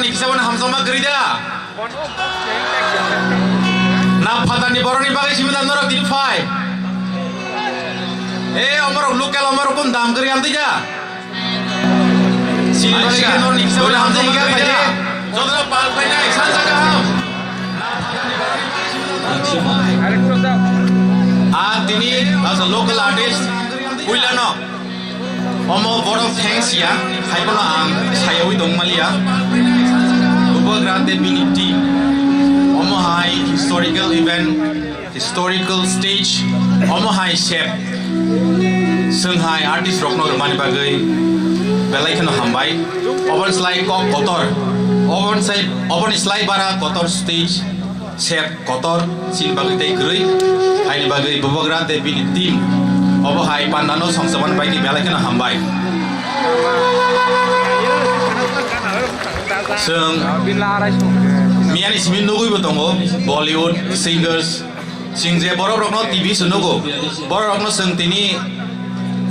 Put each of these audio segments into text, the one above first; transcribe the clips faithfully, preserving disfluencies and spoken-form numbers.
Ni kisa bono hamjakma kwrwi da? Na phatarni borokni bagwi simi da norok tini phai? E, omorok local omorok kun dam kwrwi amtwi da? Sini bagwi khe norok ni kisa bono hamjakma kwrwi da? Jotono pal phainai sansa kaham. A tini as a local artist puilano. Omo borok thanks ya, haibono ang sayawi tongmaliya. Bubagra Debini team, omo hai historical event, historical stage, omo hai sep. Swng hai artist rokno rwmani bagwi belai kheno hambai. Oboni slai kok kotor, oboni sai, oboni slai bara kotor stage. Sep kotor chini bagwi tei kwrwi, haini bagwi Bubagra tei bini team obo hai pandano songchomani bagwi belai kheno hambai. Chwng miyani simi nugwibo tongo, Bollywood singers, chwng je borok rokno T V se nugo, borok rokno chwng tini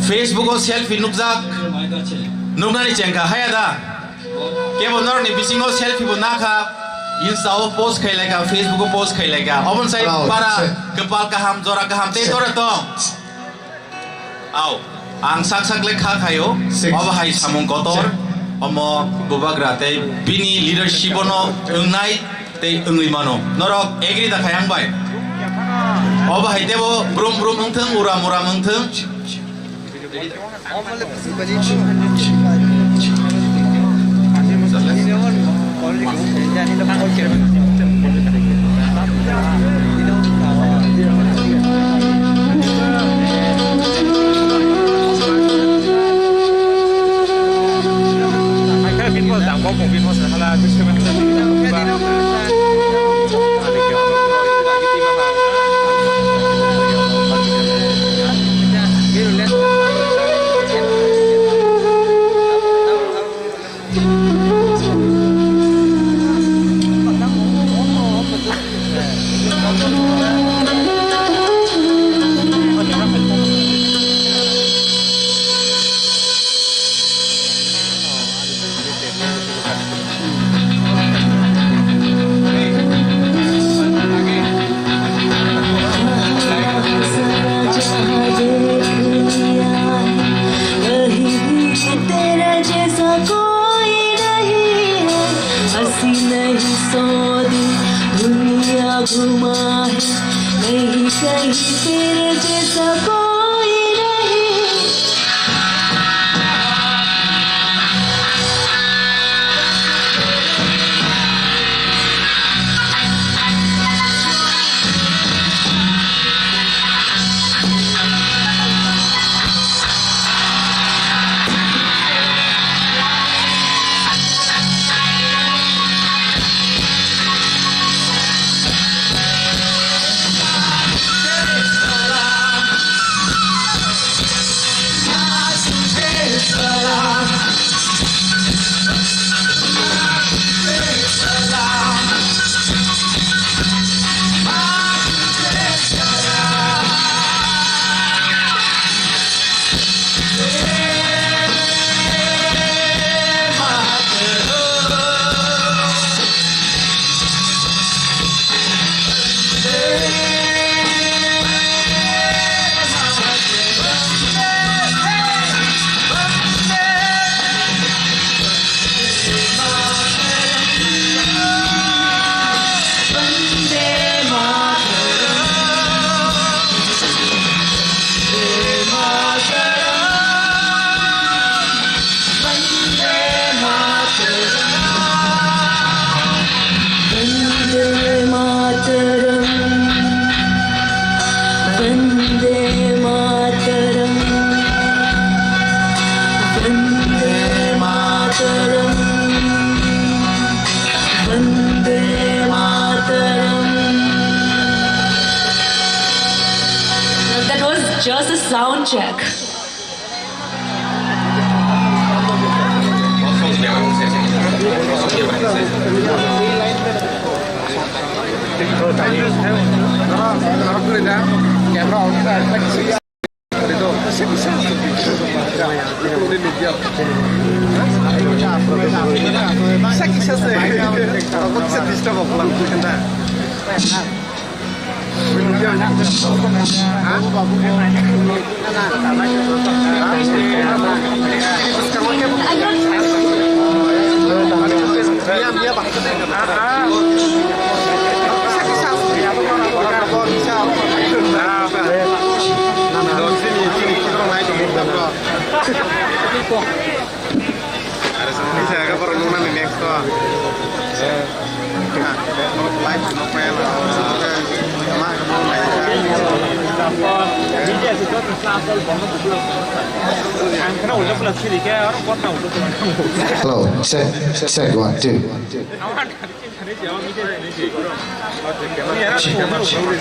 Facebook o selfie nukjak, nuknani chengkha haya da? Kebo norokni bisingo selfie bo nakha, Insta o post khailai kha, Facebook o post khailai kha. Oboni sai para kwpal kaham, jora kaham tei tora tong. Au, ang sak sak le kha khaio. Obo hai samung kotor. Omo Bubagra tei bini leadership no wngnai tei wngwi mano. Norok agree da khai ang bai? Obo hai tebo brum brum wngthwng, uram uram wngthwng. तेरा जैसा कोई नहीं है, हंसी नहीं सौ दिन दुनिया घुमा है, नहीं कहीं तेरे जैसा कोई नहीं। वन्दे मातरम्। वन्दे मातरम्। वन्दे मातरम्। वन्दे Mataram. That was just a sound check. Are sa ni sa ka poro nung nani next to. Live no pa na. Hello, check, check, one, two. Hello. Hello.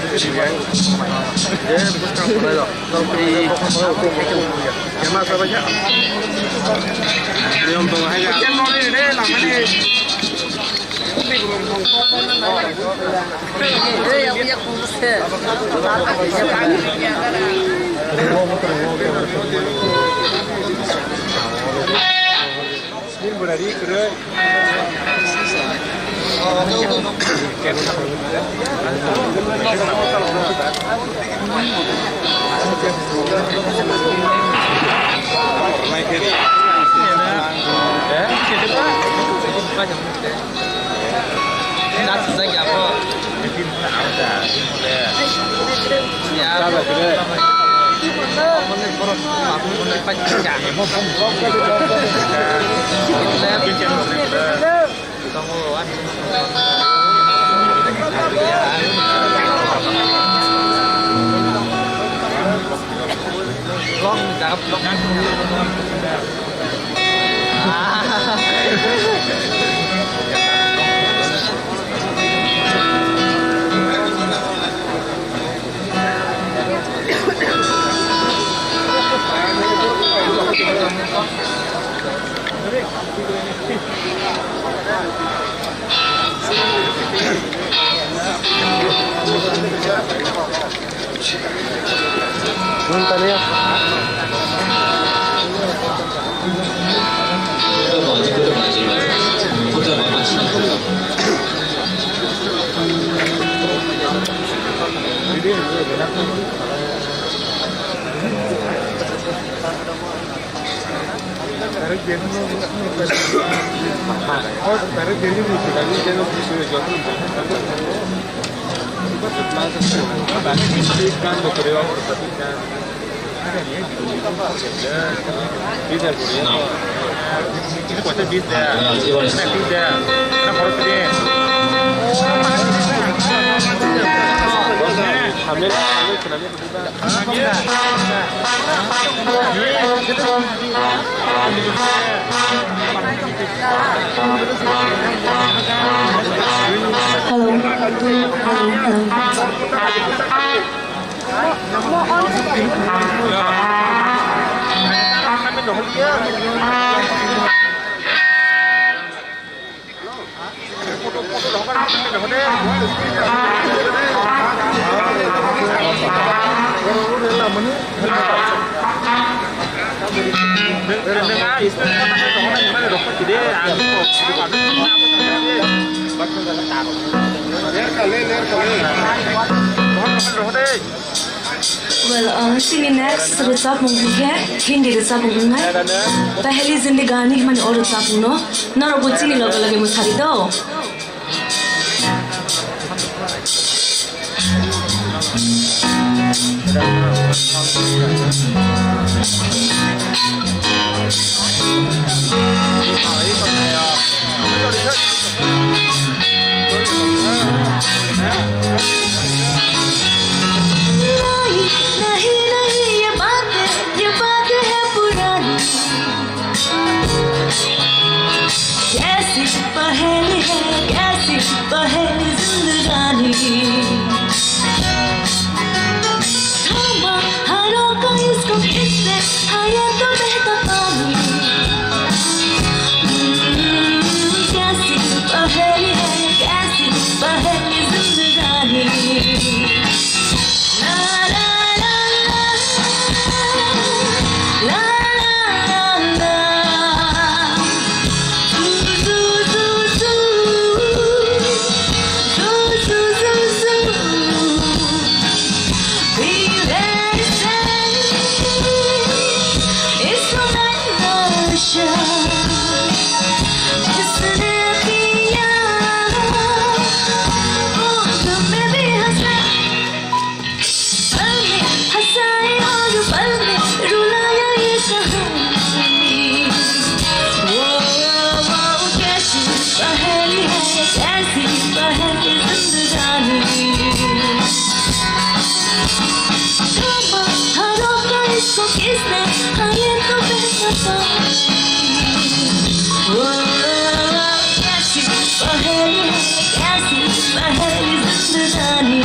Hello. Well, uh, chini next rwchapmung hwnkhe Hindi rwchapmung wngnai. Pehli Zindagani hwnmani o rwchapmungno norokbo chini loge loge mwsadi do. नहीं, नहीं, नहीं, ये बातें, ये बातें हैं पुरानी। कैसी पहेली है, कैसी पहेली जिंदगानी। थामा हर रोका इसको किससे, हाँ, ये तो बहता पानी। हम्म, कैसी पहेली है, कैसी पहेली जिंदगानी। La, la, la, la। La, la, la, la। जिसने पिया, वो तो मैं भी हंसा। पल में हंसाए और पल में रुलाया ये कहानी। वो, वो, वो कैसी पहेली है, कैसी पहेली जिंदगानी। तुम हारों को इसको किसने, हाँ, ये तो बेहतर पानी। वो, वो, वो कैसी पहेली है, कैसी पहेली जिंदगानी।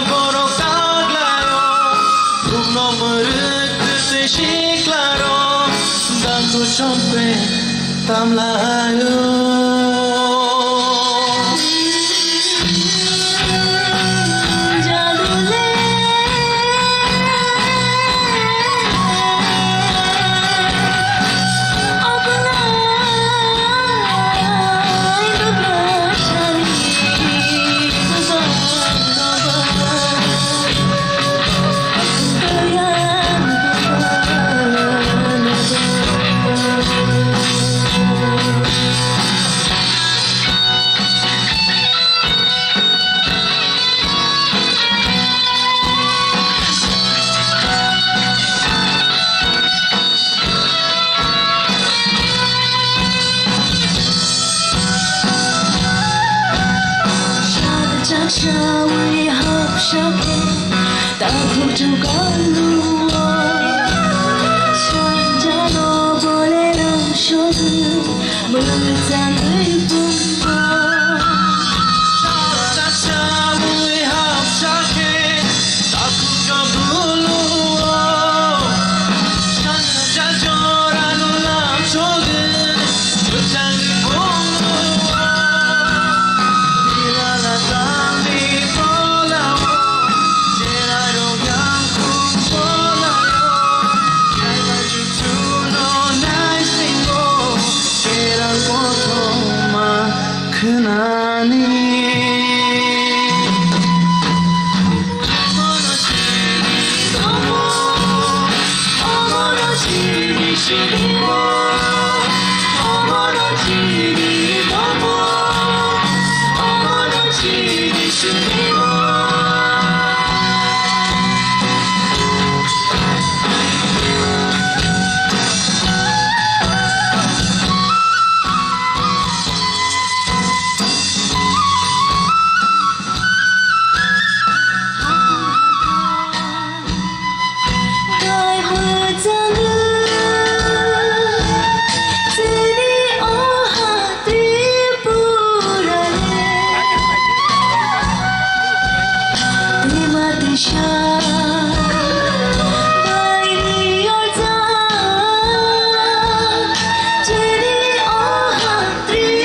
Borok taklaio, bumno mwrwk twi siklairok, dangku chompe tamlaio. Takhuk chukalu o, sanjalo bole rang shodu, mwchangwi pungko. Sara chawi hapsa khe, takhuk chobulu o, sanja joranu lam sogwi, mwchangwi pungko. Bilala tangwi polao, cherairok yang khum polao, kaiba chuchuno naisingo, cherai kothoma khwnani.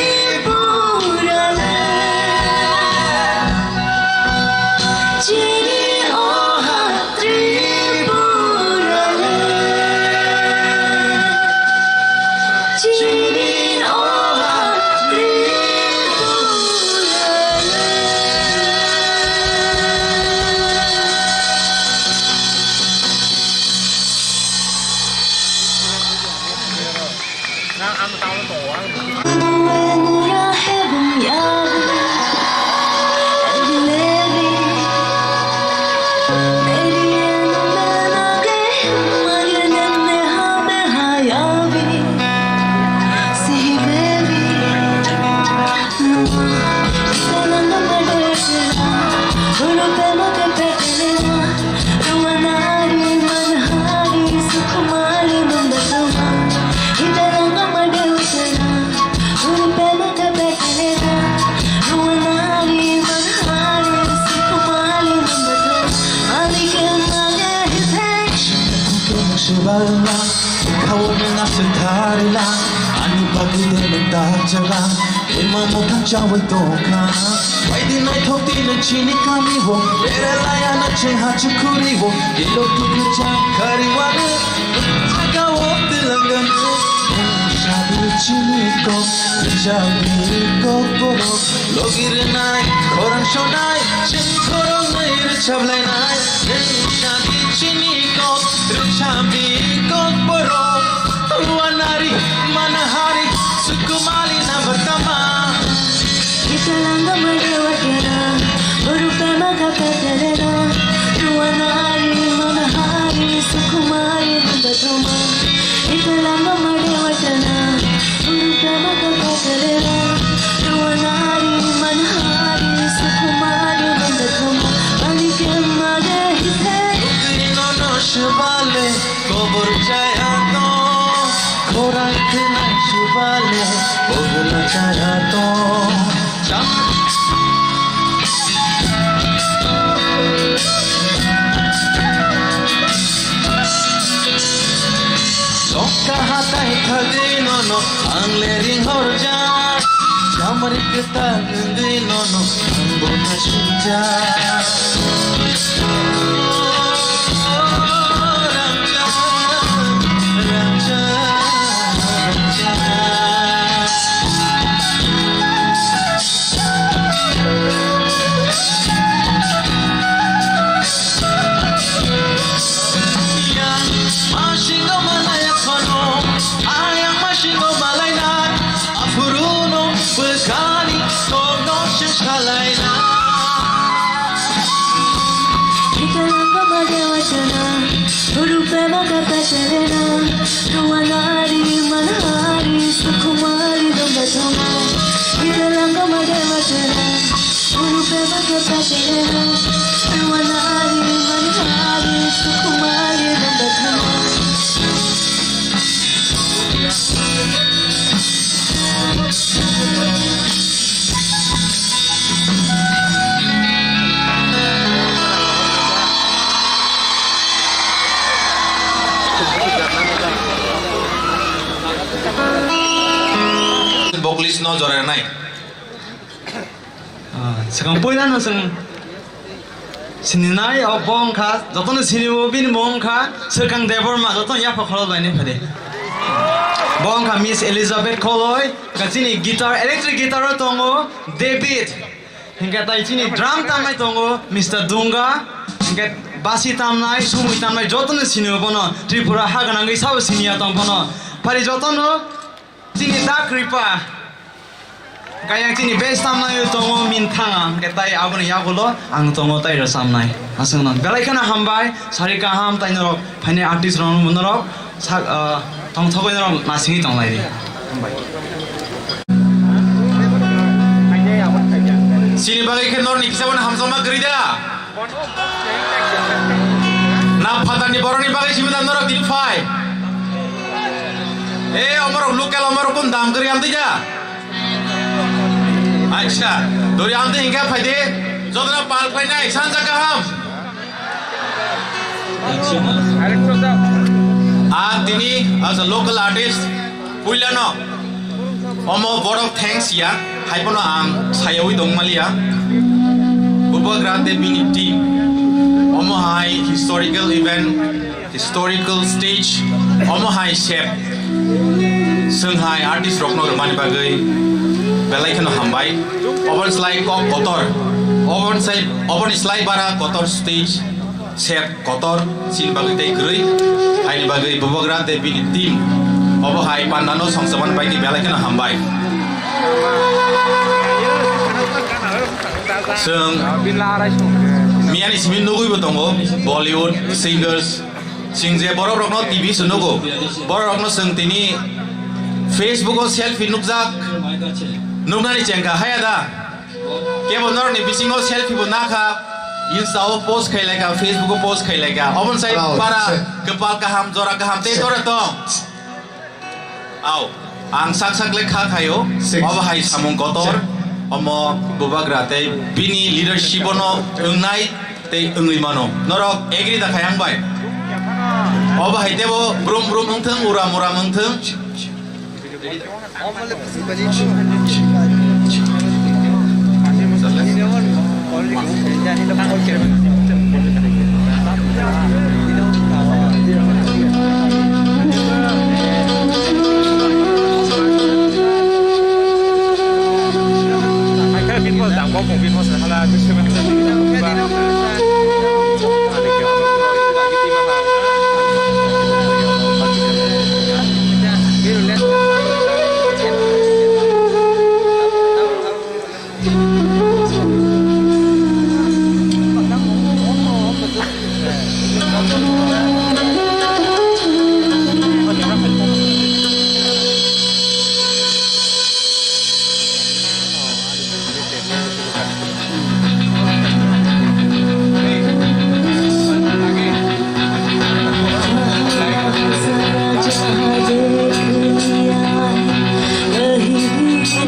Tripura le, chini o ha Tripura le, chini o ha Tripura le. Ani bagwi de nang tak jala. Ema mothang chawi tongkha. Baidi naithok di nang chini kami o. Bere laya na che ha chukuri o. Ilo tu cha kari wani. Jaga o tilangam. Shabi chini kok. Shabi kok boro. Logi rinai. Khorang sonai. Chini khorang nai. Rchab lainai. Shabi chini kok. Rchabi kok boro. Wanari, manahari, sukumali na batama. Italanga mare watera, guru pema kapetelera. Wanari, manahari, sukumali na batama. Italanga mare watera, guru pema kapetelera. Wanari, manahari, sukumali na batama. Bali ke mare hite. Ukri no no shibale. Kobor chaya to, khorang khnai subale, bogla chaya to. Cham- Horjak, chamari kwtal wngwi nono ang bo naisijak. Rangjak, rangjak, rangjak. Yang masingo malaya kono, ayang masingo malaina, aphuru no bwkhani kokno sengsalai na. Ikalango madewa chana, urupe maka pacharena, nuanari manhari, sukumari domba chonga. Ikalango madewa chana, urupe maka pacharena, nuanari manhari, sukumari domba chonga. Vocalist no jora nai. Ah, swkang puila no chwng sininai, o bo wngkha, jotono sinio bini mung wngkha Swkang Debbarma, jotono yapha khorok lainai phade. Bo wngkha Miss Elizabeth Kholoi, wngkha chini guitar, electric guitar o tongo David, hingkhe tai chini drum tamnai tongo Mister Dunga, hingkhe basi tamnai, sumui tamnai, jotono sinio bono, Tripura ha gwnangwi sabo siniya tong bono. Phari jotono chini dak ripa. Kayang chini base tamnai tongo Minthanga, hingkhe tai aboni yagulo ang tongo tai rwchamnai. Aswk nang belai kheno hambai, sari kaham tai norok phainai artist rok norok sak, ah, tongthogwi norok nasingwi tonglai di. Hambai. Chini bagwi khe norni kisa bono hamjakma kwrwi da? Na phatarni borokni bagwi simi da norok tini phai? E, omorok local omorok kun dam kwrwi amtwi da? Acha, dori amtwi hingkhe phai de. Jotona pal phainai sanja kaham. A tini as a local artist, puilano omo borok thanks ya, haiphano ang sayawi dongmaliya. Bubagra Debini team, omo hai historical event, historical stage, omo hai sep, swnghai artist rokno rwmani bagwi belai kheno hambai. Oboni slai kok kotor, oboni slai, oboni slai bara kotor stage, sep kotor, chini bagwi tei kwrwi, haini bagwi Bubagra Debini team, obo hai pandano songchaban bagwi belai kheno hambai. Chwng miyani simi nugwibo tongo, Bollywood singers, chwng je borok rokno T V se nugo, borok rokno chwng tini Facebook o selfie nukjak, nuknani chengkha haya da? Kebo norokni bisingo selfie bo nakha, Insta o post khai laikha, Facebook o post khai laikha. Oboni sai para kwpal kaham, jora kaham tei tore tong. Au, ang sak sak le kha khaio, obo hai samung kotor, omo Bubagra tei bini leadership no wngnai tei wngwi mano. Norok agree da khai ang bai? Obo hai tebo brum brum wngthwng, uram uram wngthwng.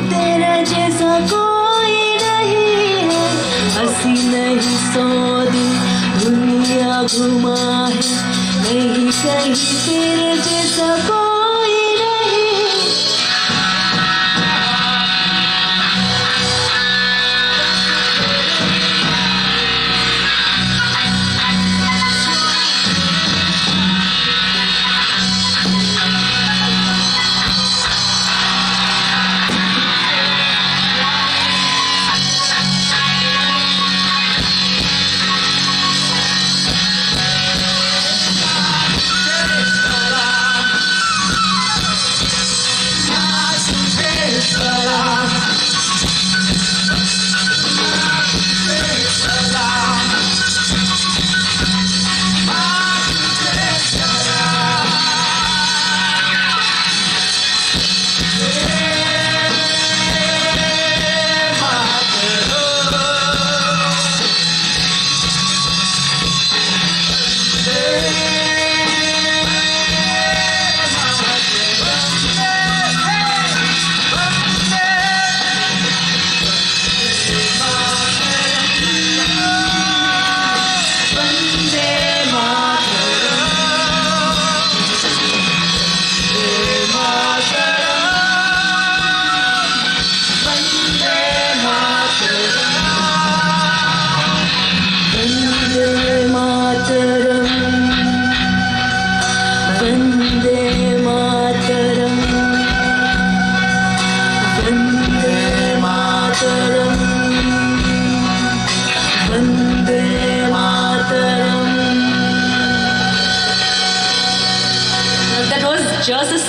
तेरा जैसा कोई नहीं है, अस्सी नहीं सौ दिन दुनिया घुमा है, नहीं कहीं तेरे जैसा कोई नहीं।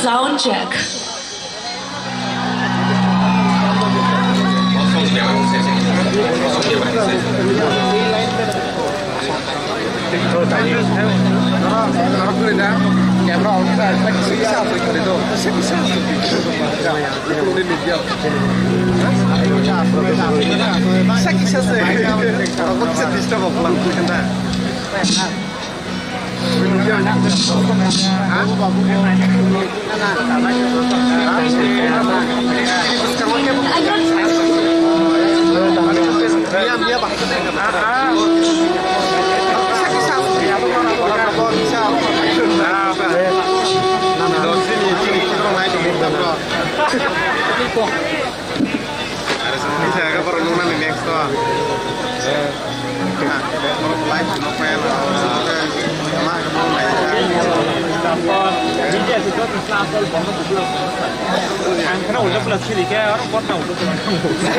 Sound check.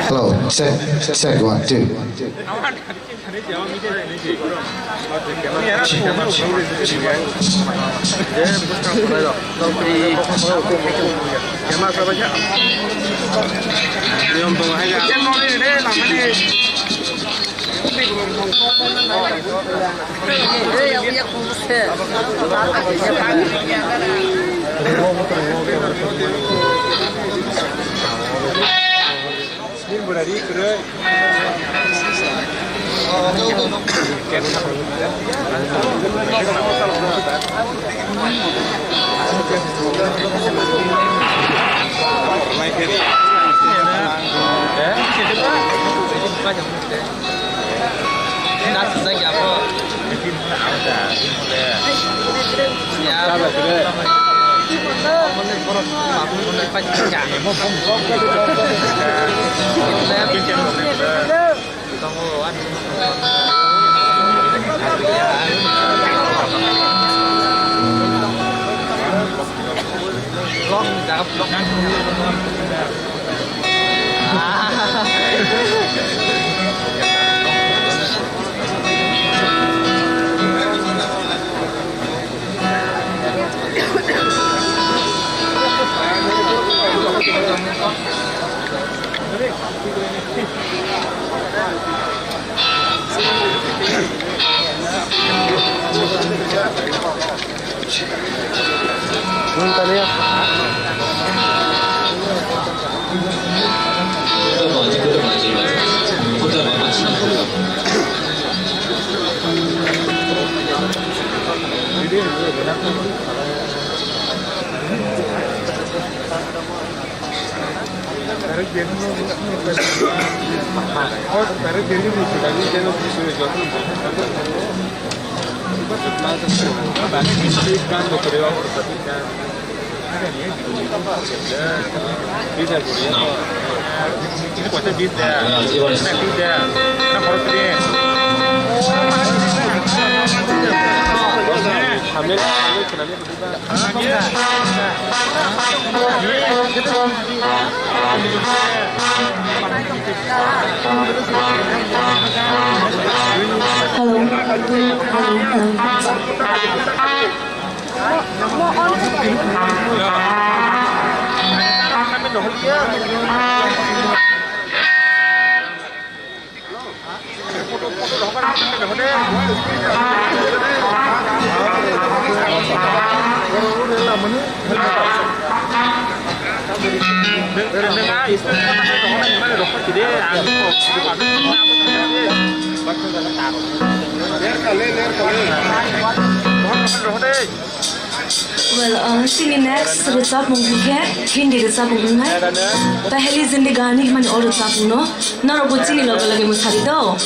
Hello, check, check, one, two. Hello. Hello. Hello. Well, uh, chini next rwchapmung hwnkhe Hindi rwchapmung wngnai. Pehli Zindagani hwnmani o rwchapmungno norokbo chini loge loge mwsadi do.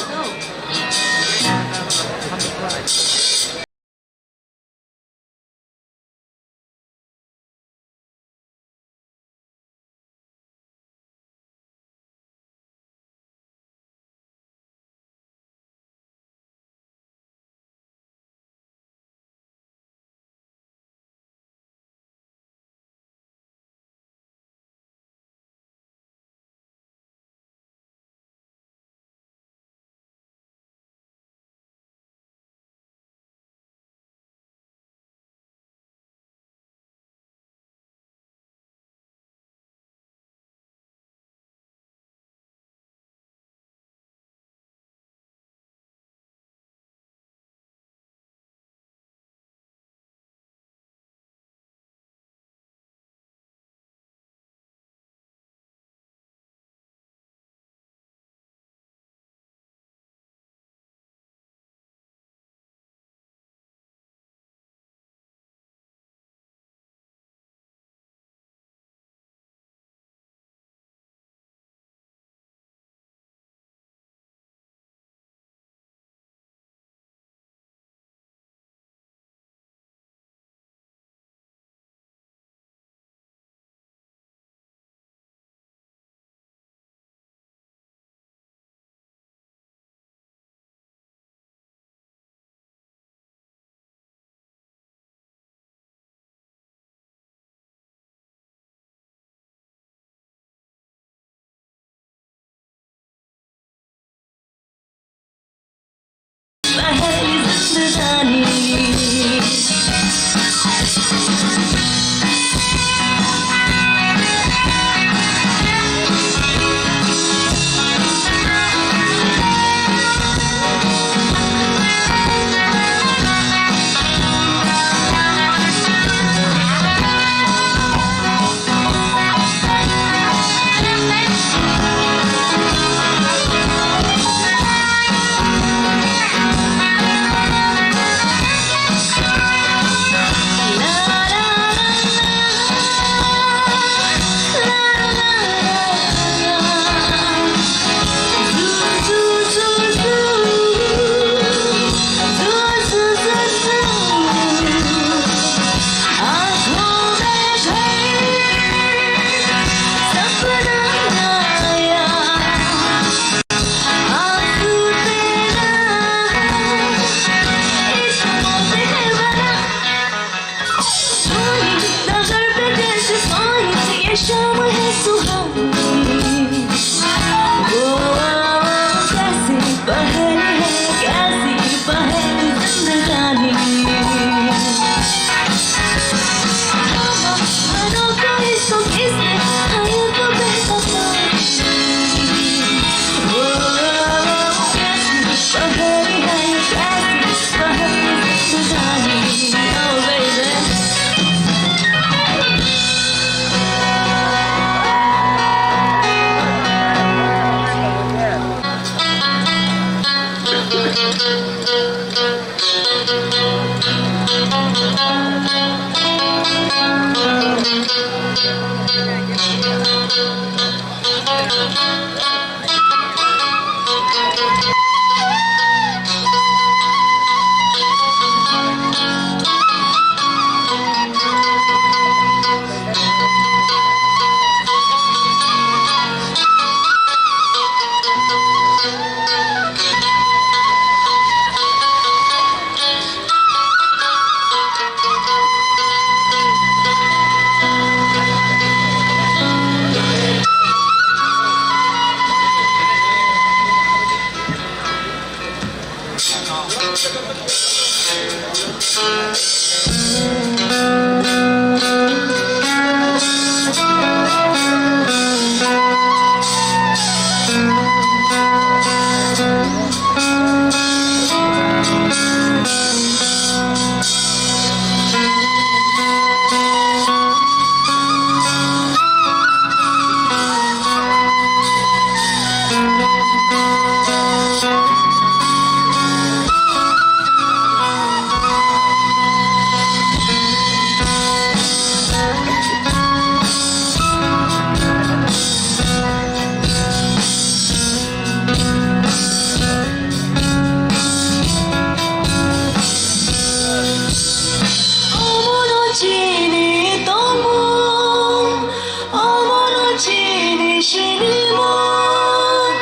Omono chini tongmung, omono chini sinimung,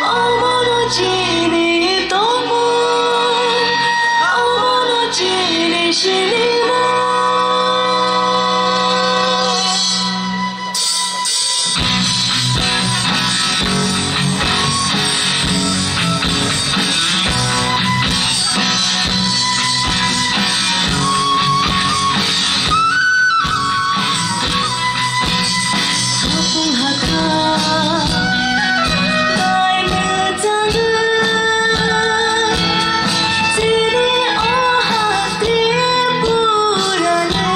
omono chini tongmung, omono chini sinimung. Hapung haka bai mwchangwi chini o ha Tripura le.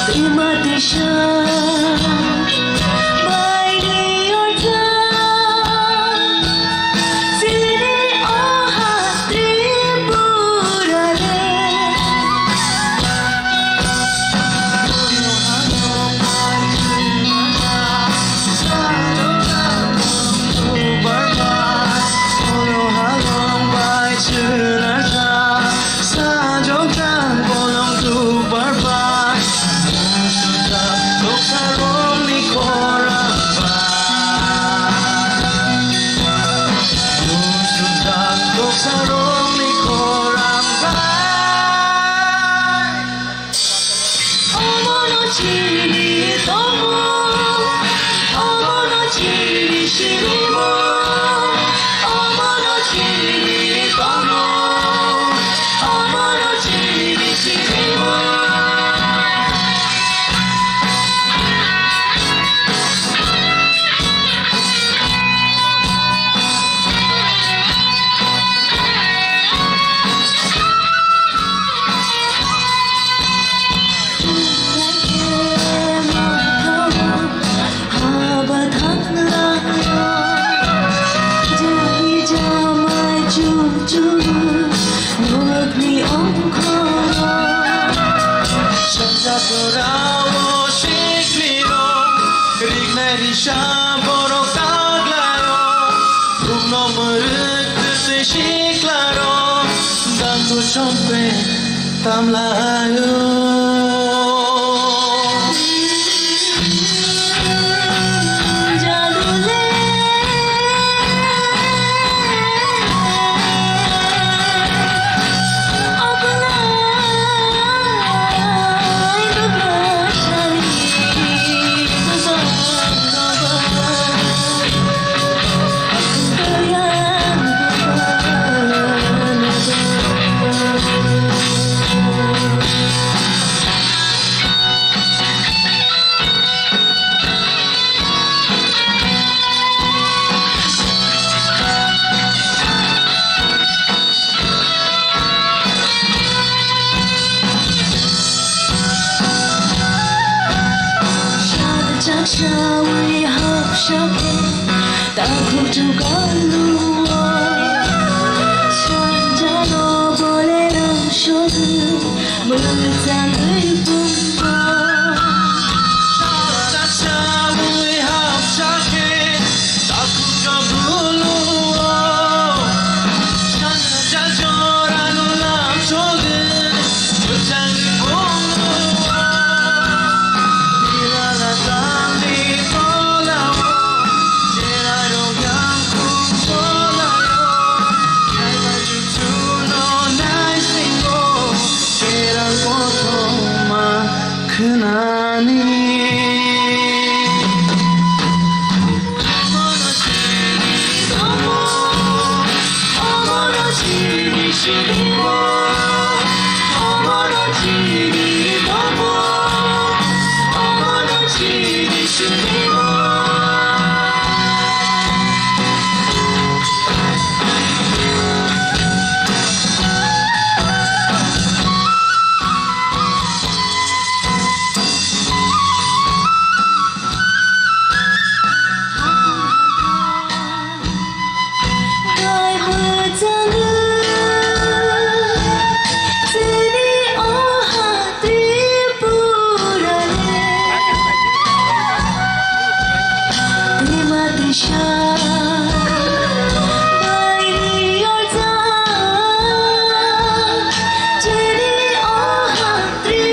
Twima twisa bai ri orkha chini o ha Tripura le. Omono chini tongmung, omono chini sinimung, omono chini Sa borok taklaio, bumno mwrwk twi siklaro, dangku chompe tamlaio. Takhuk chukaluo, sanjalo bolerang shodu, mwchangwi pungko. Sachawi hapsake, takhuk chukuluo, sanjal joralu lam shodu, mwchangwi pungko. Khwnani.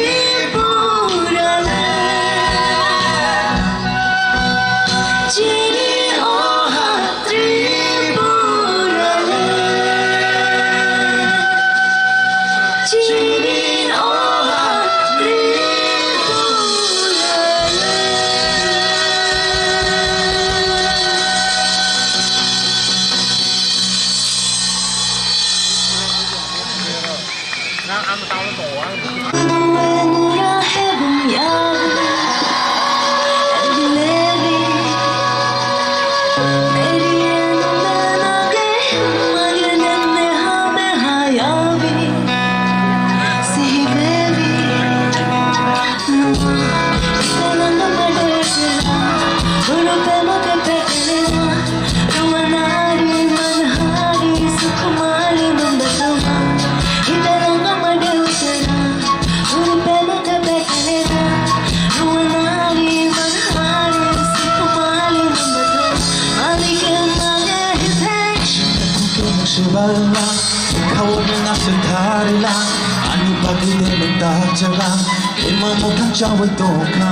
Tripura le, chini o ha Tripura le, chini o ha Tripura le. Nang ang tanglo tongo, ang. Ani bagwi de nang tak jala. Ema mothang chawi tongkha.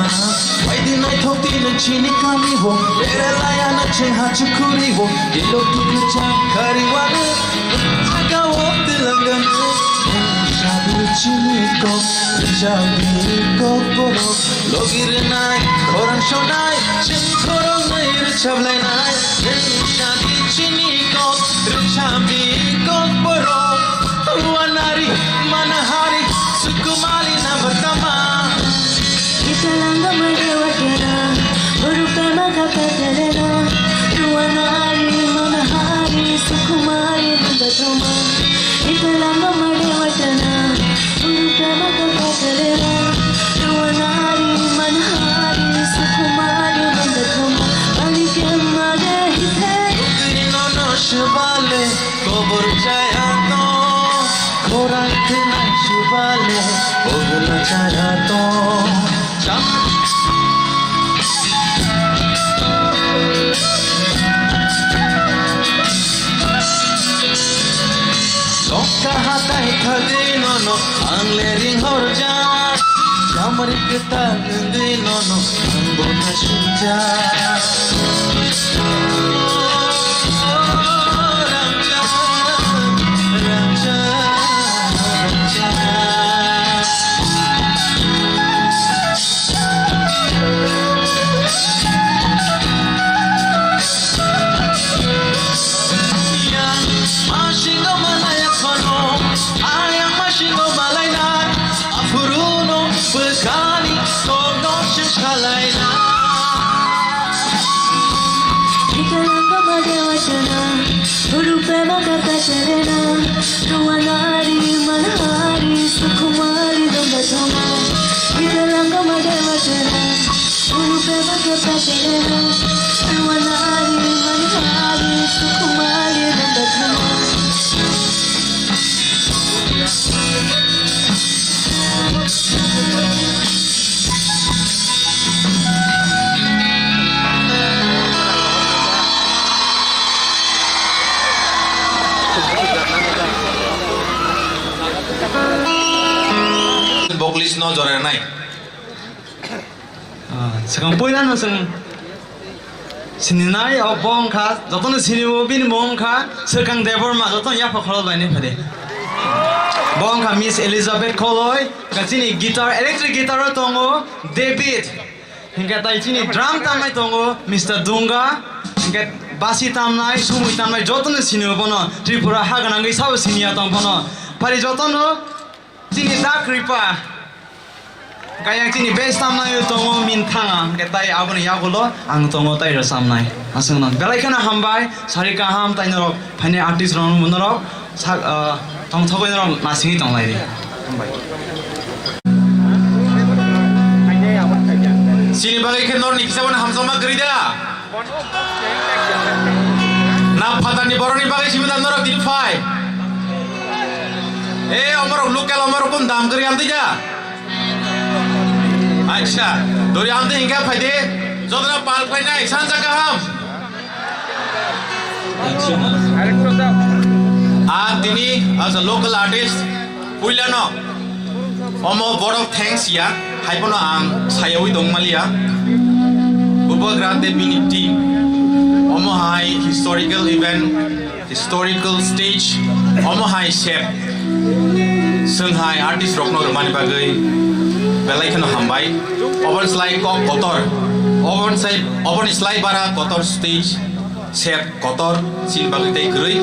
Paidi naithok tini chini kami o. Bera laya na cheng ha chukuri o. Ilo tini chang kari wani. Jaga o tilangan. Sabi chini kok. Sabi kok borok. Logi rinai. Khorang sonai. Chini khorang nai. Rchab lainai. Sabi chini kok. Rchabi kok borok. Wanari, manahari, sukumali na bertama. Italango madewa tera, urupe maka petelera. Wanari, manahari, sukumali na bertama. Italango madewa tera, urupe maka petelera. Wanari, manahari, sukumali na bertama. Bali ke mage hite. Ukri no no shibale. Kobor chaya to, khorang thinai subale, kobor chaya to. Cham. Hadi nono ang le ring horja, jamari kita nungui nono ang bona sinja. Ramja, ramja, ramja. Yang masingo malaya kono, ayang masingo malaina, apuruno bekani kono sesalaina. Ikalango madewa chana, urupe makata serena. Ruanari manhari sukumari domba thama. Idalango madewa jana. Ulu beba kota jana. Ruanari manhari sukumari domba thama. Vocalist no jora nai. Ah, swkang puila no chwng sininai, o bo wngkha, jotono sinio bini mung wngkha Swkang Debbarma, jotono yapha khorok lainai phade. Bo wngkha Miss Elizabeth Kholoi, wngkha chini guitar, electric guitar o tongo David. Hinkhe tai chini drum tamnai tongo Mister Dunga, hinkhe basi tamnai, sumui tamnai, jotono sinio bono, Tripura ha gwnangwi sabo siniya tong bono. Phari jotono chini dak ripa, kayang chini base tamnai tongo Minthanga, hinkhe tai aboni yagulo ang tongo tai rwchamnai. Aswkno belai kheno hambai, sari kaham tai norok phainai artist rok norok. Sak, ah, tongthogwi norok nasingwi tonglaidi. Hambai. Chini bagwi khe norni kisa bono hamjakma kwrwi da? Na phatarni borokni bagwi simi da norok tini phai? E, omorok local omorok kun dam kwrwi amtwi da? Acha, dori amtwi hinkhe phaidi, jotona pal phainai, sanja kaham. A tini as a local artist, puilano omo vote of thanks ya, haiphano ang sayawi tongmaliya. Bubagra Debini team, omo hai historical event, historical stage, omo hai sep, swnghai artist rokno rwmani bagwi belai kheno hambai. Oboni slai kok kotor, oboni sai, oboni slai bara kotor stage. Sep kotor, chini bagwi tei kwrwi,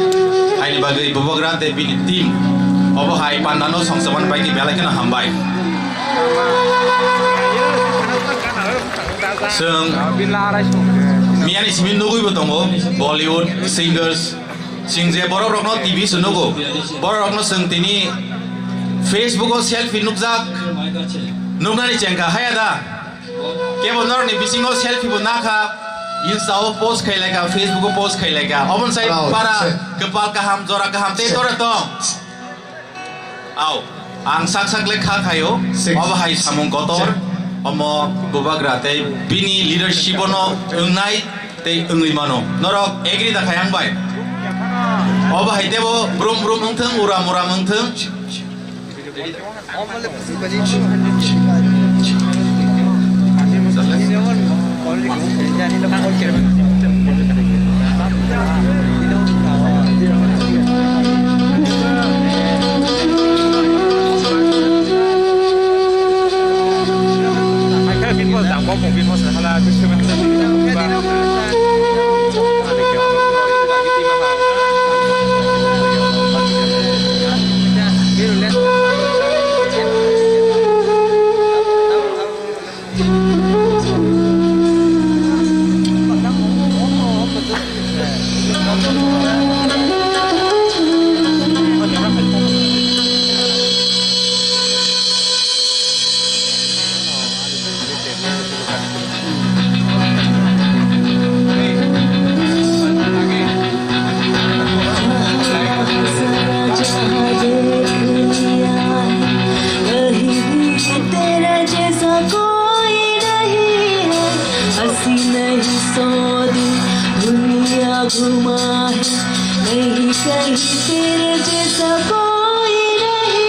haini bagwi Bubagra tei bini team. Obo hai pandano songchomani bai khe belai kheno hambai. Chwng miyani simi nugwibo tongo, Bollywood singers, chwng je borok rokno T V se nugo, borok rokno chwng tini Facebook o selfie nukjak, nuknani chengkha haya da? Kebo norokni bisingo selfie bo nakha, Insta o post khailai kha, Facebook o post khailai kha. Oboni sai para kwpal kaham, jora kaham tei tora tong. Au, ang sak sak le kha khaio. Obo hai samung kotor. Omo Bubagra tei bini leadership no wngnai tei wngwi mano. Norok agree da khai ang bai? Obo hai tebo brum brum wngthwng, uram uram wngthwng. तेरा जैसा कोई नहीं है, अस्सी नहीं सौ दिन दुनिया घुमा है, नहीं कहीं तेरे जैसा कोई नहीं।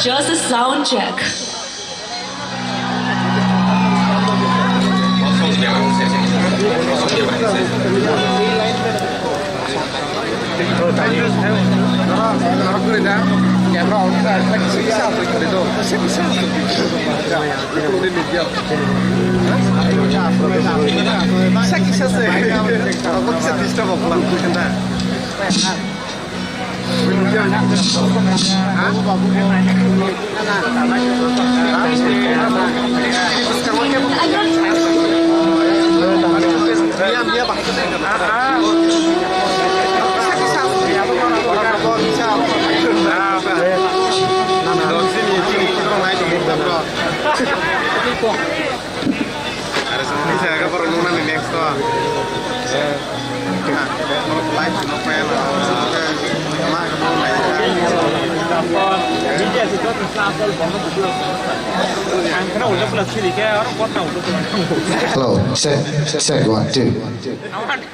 Just a sound check. Hello, check, check, one, two. Hello.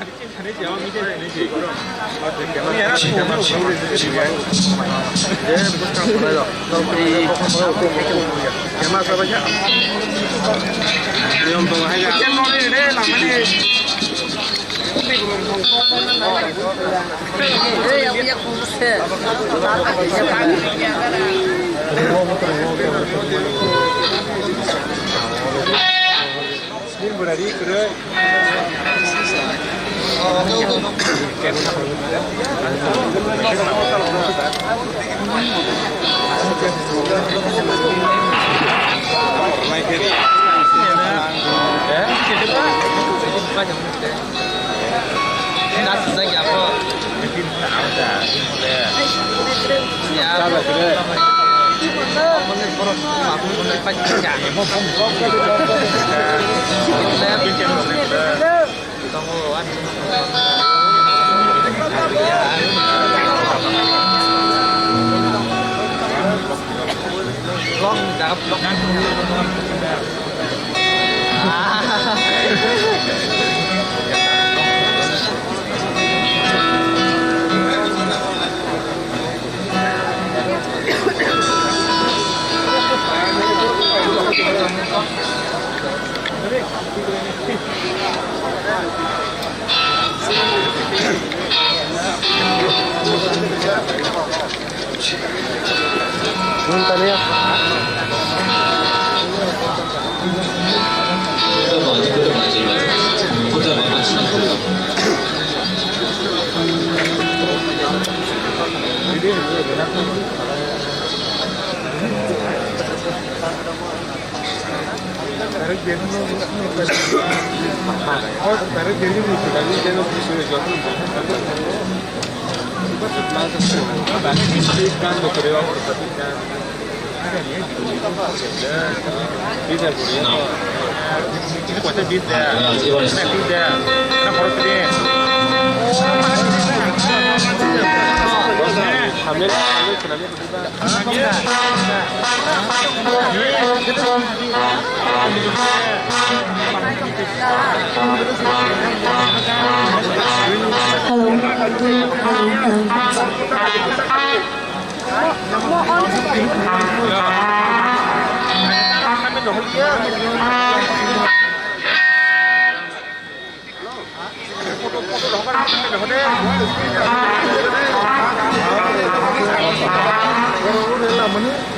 Hello.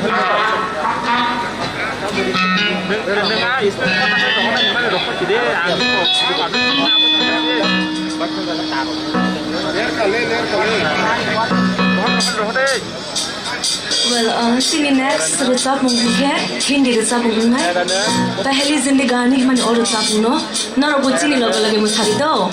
Hello. Well, uh, chini next rwchapmung hwnkhe Hindi rwchapmung wngnai. Pehli Zindagani hwnmani o rwchapmungno norokbo chini loge loge mwsadi do.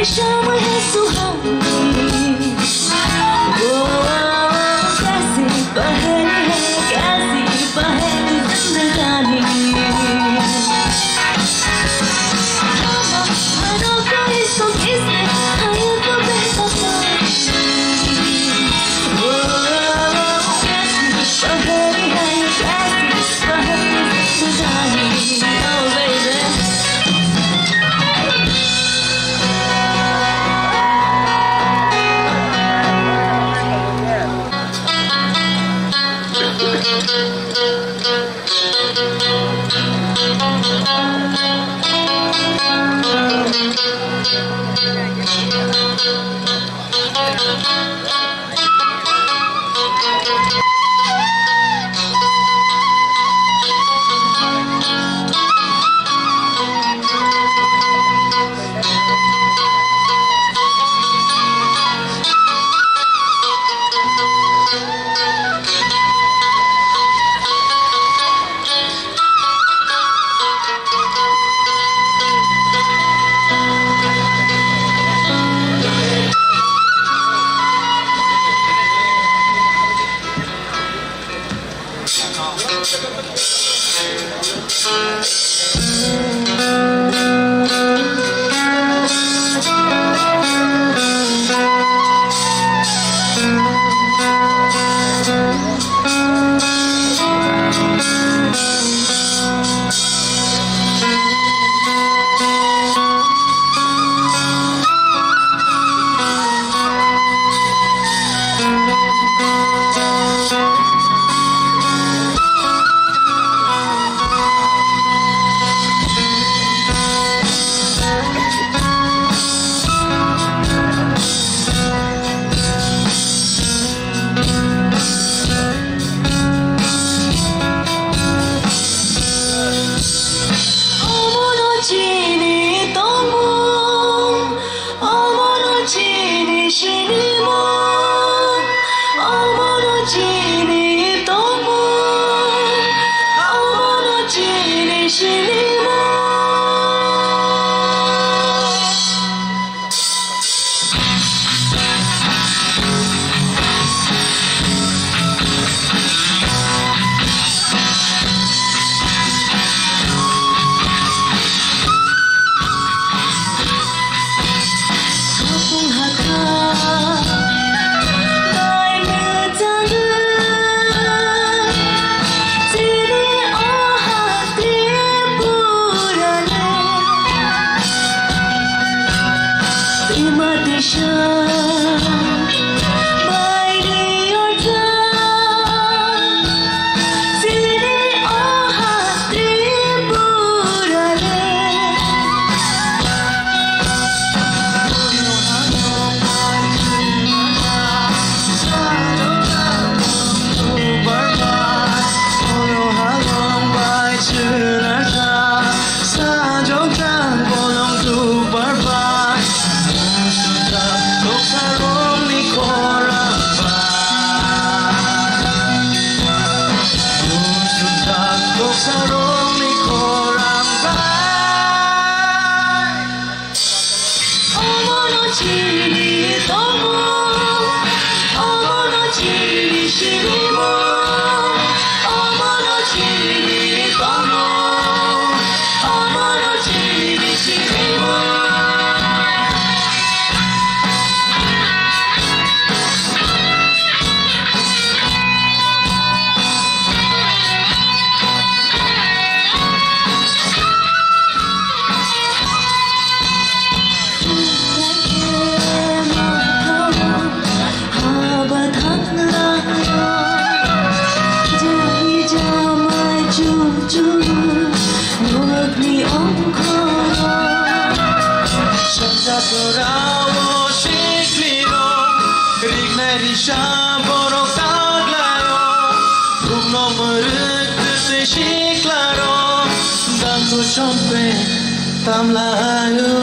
शाम है सुहानी, ओ, कैसी पहेली है, कैसी पहेली जिंदगानी। Omono chini tongmung, omono chini sinimung, omono chini tongmung, omono chini sinimung. Omono chini tongmung, omono chini sinimung, omono chini tongmung, omono chini sinimung. Riknai risa borok taklaio, bumno mwrwk twtwi siklaro, dangku chompe tamlaio.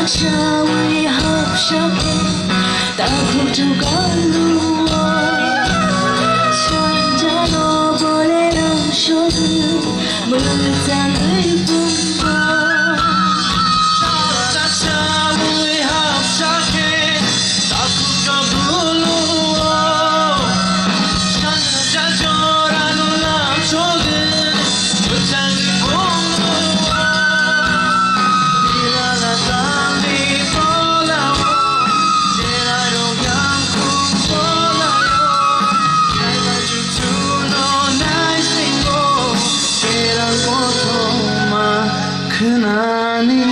Chawi hapsa khe takhuk chukalu o. Sanjalo bole rang shodu mwchangwi pungko. Chawi hapsa khe takhuk chukalu o. Sanja jorano lam shodu. Khwnani.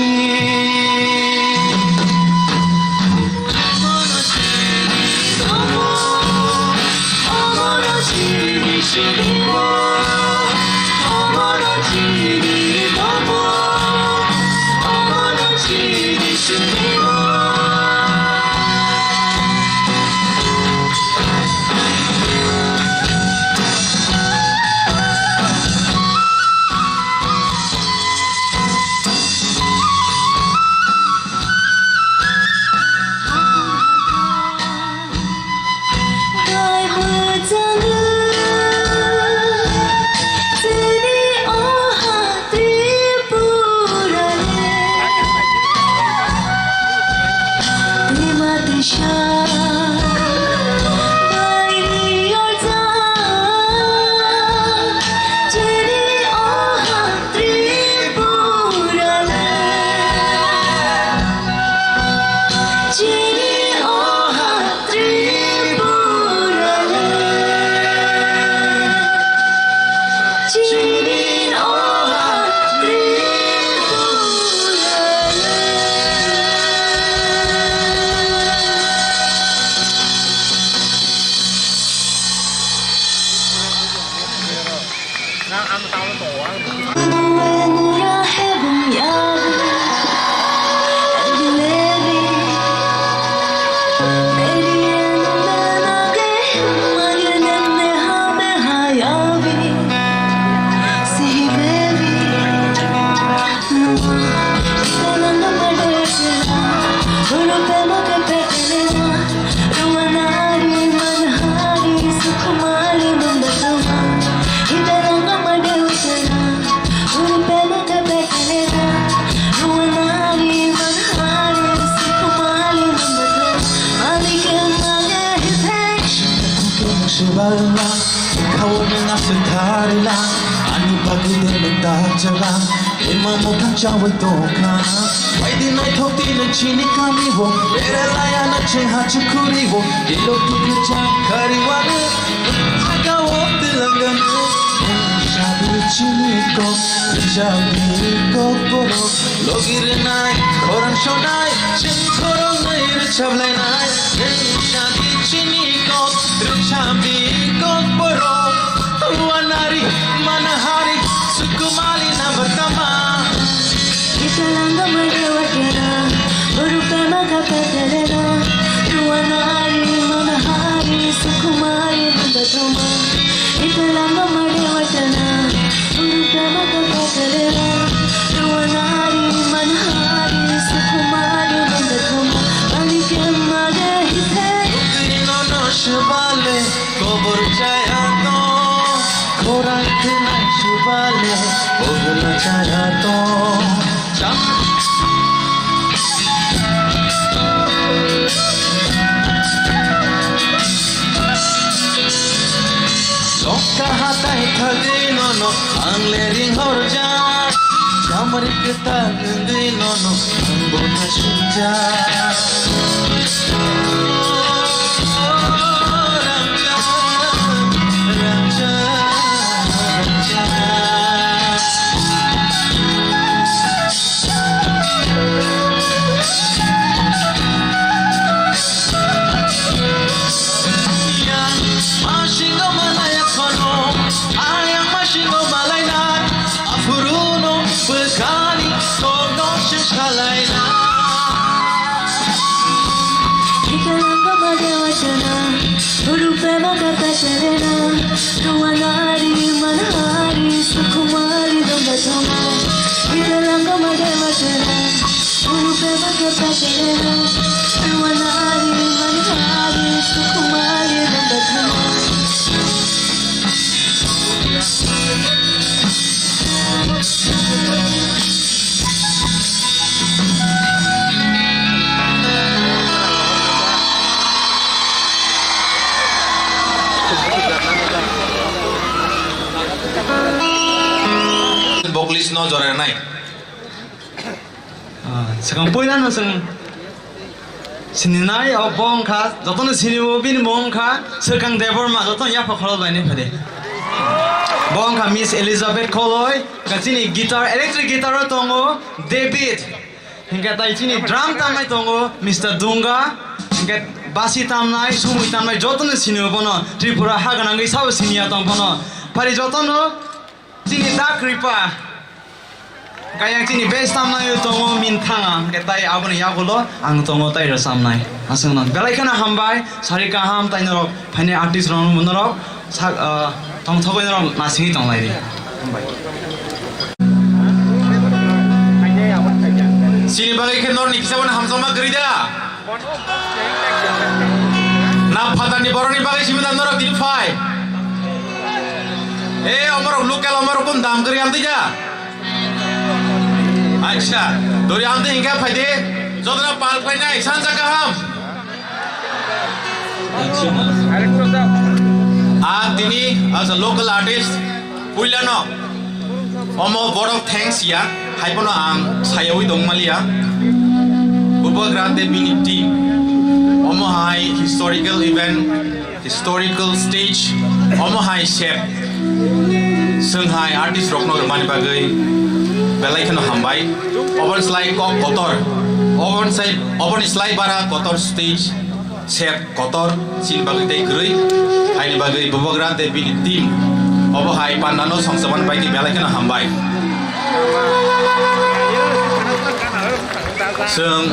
Tripura le, chini o ha Tripura le, chini o ha Tripura le. Ani bagwi de nang dajala, ima muthang chawi tongkha. Baidi naithok twi nang chini kami o, bere laya nang cheng ha chukhuri o, ilo twi chang khari wani, jaga o twlangani. Nang sabi chini kok, rwchapni kok borok, logi rwnai, khorang sonai, chini khorang nai rwchap lainai. Nang sabi chini kok, rwchapni kok borok. Wanari, manahari, sukumali na batama. Italanga madewatera, urupema kapetelera. Wanari, manahari, sukumali na batama. Italanga madewatera, urupema kapetelera. Wanari, manahari, sukumali na batama. Malikema de hite. Ukri no no shibale. Kobor chaya to, khorang khe nai chubale, kobor chaya to. Cham. Lokha hatai thagwi nono, ang le ring horjak. Chamri kwtal wngwi nono, ang bo naisukjak. Masingo malaya kono, ayang masingo malainai, aphuru no bwkhani kokno se salainai. Police no jora nai. Ah, swkang puila no chwng sininai, o bo wngkha, jotono sinio bini mung wngkha Swkang Debbarma, jotono yapha khorol bai nai phade. Bo wngkha Miss Elizabeth Kholoi, ka chini guitar, electric guitar o tongo David, hingke tai chini drum tamnai tongo Mister Dunga, hingke basi tamnai, sumui tamnai, jotono sinio bono, Tripura ha gwnangwi sabo siniya tong phano. Phari jotono, chini dak ripa. Kayang chini base tamnai tongo Minthanga, hingke tai aboni yagulo ang tongo tai rwchamnai. Aswkno belai kheno hambai, sari kaham tai norok phainai artist rok norok sak, ah, tongthogwi norok nasingwi tonglai di. Hambai. Chini bagwi khe norni kisa bono hamjakma kwrwi da. Na phatarni borokni bagwi simi da norok tini phai. E, omorok local omorok kun dam kwrwi amtwi ja. Acha, dori amtwi hingkha phaidi. Jodona pal phainai, sanja kaham. A tini as a local artist, puilano omo borok thanks ya, haibono ang sayawi dongmaliya. Bubagra Debini team, omo hai historical event, historical stage, omo hai sep, swnghai artist rokno rwmani bagwi belai kheno hambai. Oboni slai kok kotor, oboni sai, oboni slai bara kotor stage, sep kotor, chini bagwi tei kwrwi, haini bagwi Bubagra Debini team, obo hai pandano songchomani bagwi belai kheno hambai. Chwng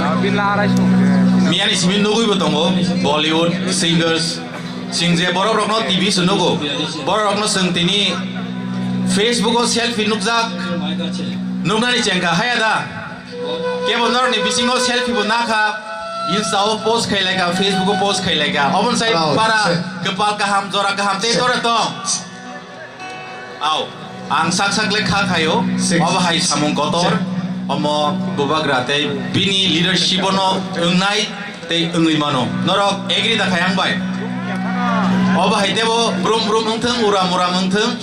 miyani simi nugwibo tongo, Bollywood singers, chwng je borok rokno T V se nugo, borok rokno chwng tini Facebook o selfie nukjak, nuknani chengkha, haya da? Kebo norokni bisingo selfie bo nakha, Insta o post khailai kha, Facebook o post khailai kha. Oboni sai para kwpal kaham, jora kaham tei jora tong. Au, ang sak sak le kha khaio. Obo hai samung kotor. Omo Bubagra tei bini leadership ono wngnai tei wngwi mano. Norok agree da khai ang bai? Obo hai tebo brum brum wngthwng, uram uram wngthwng.